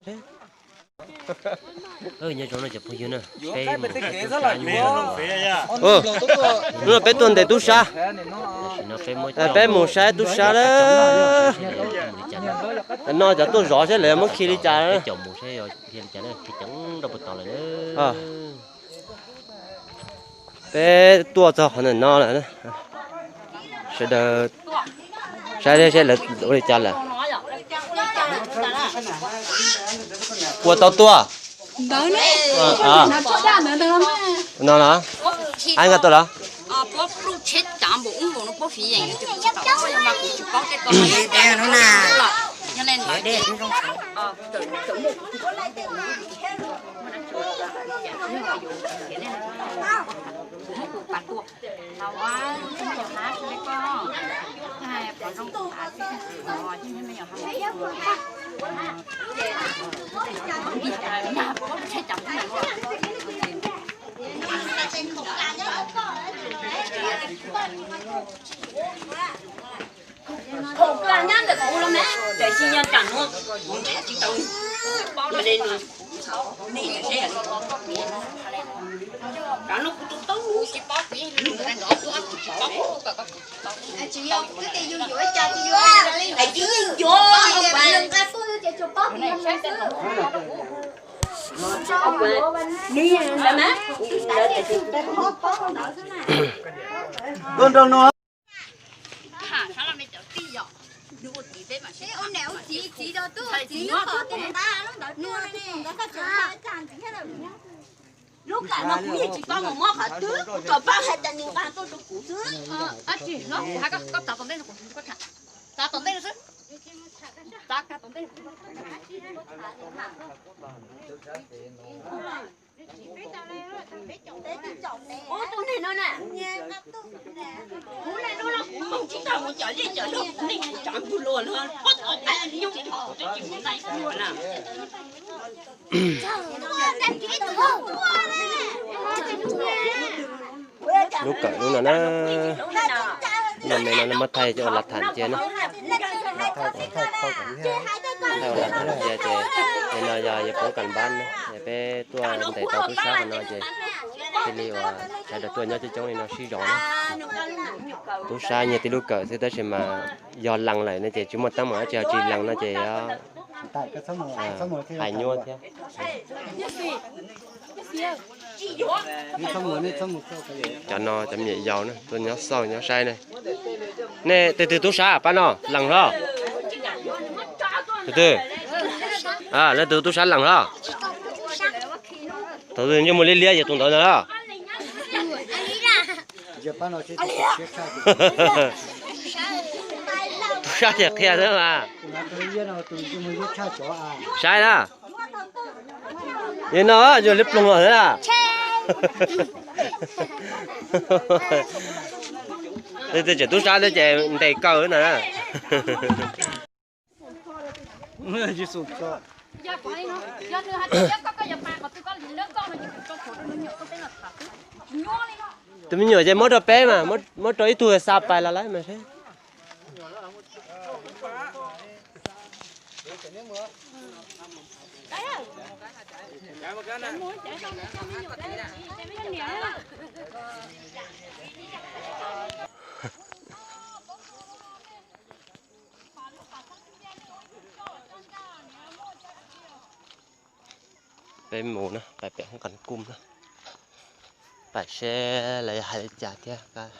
Nyob zoo no cov phooj ywg na, peb mus saib tub sab, hnub no peb tuaj ntes tub sab, peb mus saib tub sab lawm. No cov tuaj zov seb lawv muab khi li cas. Peb tuaj txog qhov ntawm no lawm, sawv daws saib seb lawv ua li cas lawm. Puas tau tuaj? No los? Ai nkag tuaj los? Khoom koj nyob ntawm kuv los mas, tam sim no tam nuav kuv nrhav tsis tau paub no de nws. Tam nuav kuv tus tub tsis paub, kuv yeej nrov tuaj kuv tsis paub. Tsis yog, twb tias yus yuav cas tsis yuav, tsis yeej yuav, nqa tuaj ces tsuas paub tias yog nws xwb. Nws ntawd mas, nws ntawd tias tsis paub. Lub kawm no kuv yeej tsis paub mus muab qhov twg, kuv tsuas paub hais tias nws nqa tuaj rau kuv xwb. Txav tom ntej, txav tom ntej xwb. Ub, tus neeg no na, kuv neeg no los kuv moog tsis tau mus cov zej cov zog, kuv neeg tsis tau ntug lug no, pob tau qab nyob twb tsis mus nais lug na. Lub kawm lub no na, lub no me no muab thaij coj ua lav tham cia na. Thaij ua lav tham cia ces, no yog yawg Poob Kas Npab na, peb tuaj ntes tau tub sab qhov no ces thiaj li uas sawv daws tuaj nyob coob coob li no sib zov na. Tub sab nyiag tib lub kawm xwb tab sis mas yog lees lawm no ces tsis muaj teeb meem dab tsi, ho tsis lees no ces hais nyuaj thiab. Cov no cov me nyuam yaus na, tuaj nyob xauj nyob saib ne. Nej tus twg tub sab pab no lees hlo? Tus twg? Leej twg tub sab lees hlo? Thaum twg ntsej muag liab liab yog tus ntawd ntag. Tub sab tias qhia xwb mas. Saib na. Yog no yog liab ploog los xwb na. Tej tseem tub sab thiab ces ntes kawg na. Tus me nyuam ces muab rau peb mas, muab rau ib tug xa pais los lawm mas seb. Peb mus na, pais pem hoob kas kub na, pais seb lawv hais li cas thiab.